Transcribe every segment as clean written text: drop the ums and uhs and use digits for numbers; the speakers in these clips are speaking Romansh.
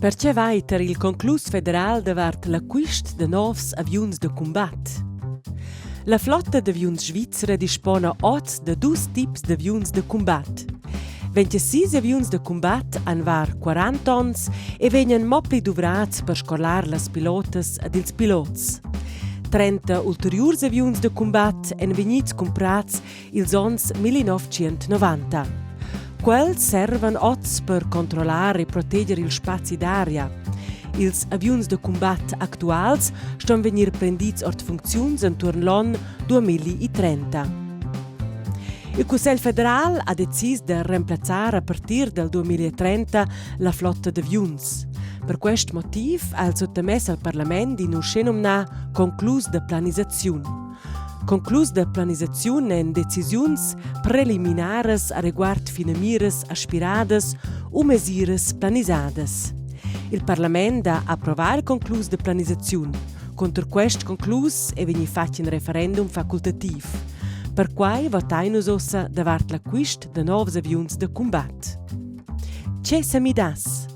Perche vai tar il conclus federal davart l'acquist da novs aviuns da cumbat? La flotta d'aviuns svizra dispona oz da dus tips d'aviuns da cumbat. 26 aviuns da cumbat han var 40 onns e vegnan mo pli duvrats per scolar las pilotas ed ils pilots. 30 ulteriurs aviuns da cumbat èn vegnids cumprads ils onns 1990. Quels servan oz per controllar e proteger il spazi d'aria. Ils aviuns da cumbat actuals ston vegnir prendids ord funcziuns enturn l'onn 2030. Il Cussegl federal ha decis da remplazzar a partir dal 2030 la flotta d'aviuns. Per quest motiv ha el suttamess al parlament in uschenumnà conclus da planisaziun. Conclus da planisaziun èn decisiuns preliminaras areguard finamiras aspiradas u mesiras planisadas. Il parlament ha approvà il conclus da planisaziun. Cunter quest conclus è vegnì fatg in referendum facultativ. Perquai votain nus ussa davart l'acquist da novs aviuns da cumbat. Tge sa midass?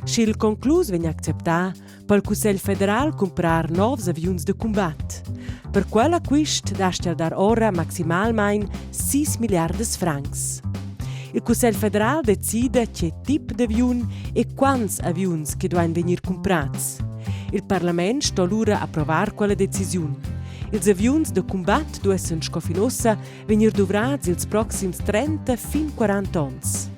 Sch'il conclus vegn acceptà, po il Cussegl federal cumprar novs aviuns da cumbat. Per quel acquist dastga el dar ora maximalmain 6 milliardas francs. Il Cussegl federal decida tge tip d'aviun e quants aviuns che duain vegnir cumprads. Il parlament sto lura approvar quella decisiun. Ils aviuns da cumbat duessan sco fin ussa vegnir duvrads ils proxims 30 fin 40 onns.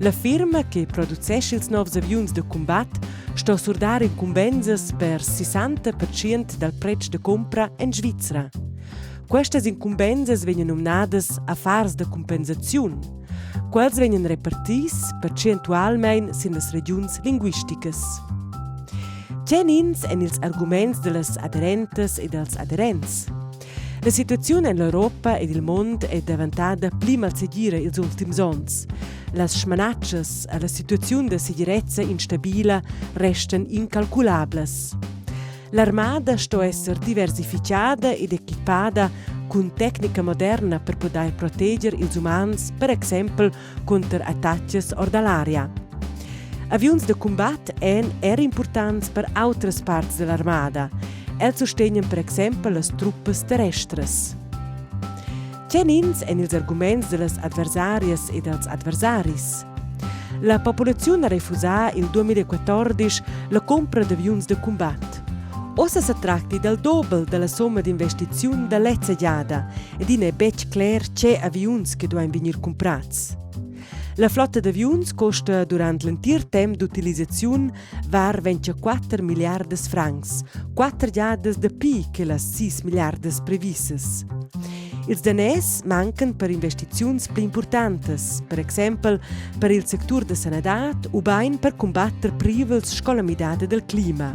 La firma che producescha ils novs aviuns da cumbat sto surdar incumbensas per 60% dal pretsch da cumpra en Svizra. Questas incumbensas vegnan numnadas affars da compensaziun. Quels vegnan repartis percentualmein sin las regiuns linguisticas. Tgenins èn ils arguments da las aderentas e dals aderents? La situaziun en l'Europa ed il mund è daventada pli malsegira ils ultims onns. Las smanatschas a la situaziun da segirezza instabila restan incalculablas. L'armada sto esser diversifichada ed equipada cun tecnica moderna per pudair proteger ils umans, per exempel cunter attacas or da l'aria. Aviuns da cumbat èn er impurtants per autras parts da l'armada. Els sustegnan per exempel las truppas terrestras. Tgenins èn ils arguments da las adversarias e dals adversaris? La populaziun ha refusà il 2014 la cumpra d'aviuns da cumbat. Ossa sa tracti dal dobel da la somma d'investiziun da lezza giada ed i n'è betg cler tge aviuns che duain vegnir cumprads. La flotta d'aviuns costa durant l'entir temp d'utilisaziun var 24 milliardas francs, quatter giadas dapli che las 6 milliardas previssas. Ils daners mancan per investiziuns pli importantas, per exempel per il sectur da sanadad ubain per cumbatter privels sco la midada dal clima.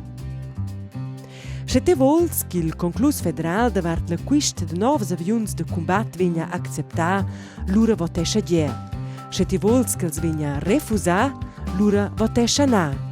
Sche ti vuls ch'il conclus federal davart l'acquist da novs aviuns da cumbat vegnia acceptà, lura votescha gie. Sche ti vuls ch'els vegnia refusà, lura votescha na.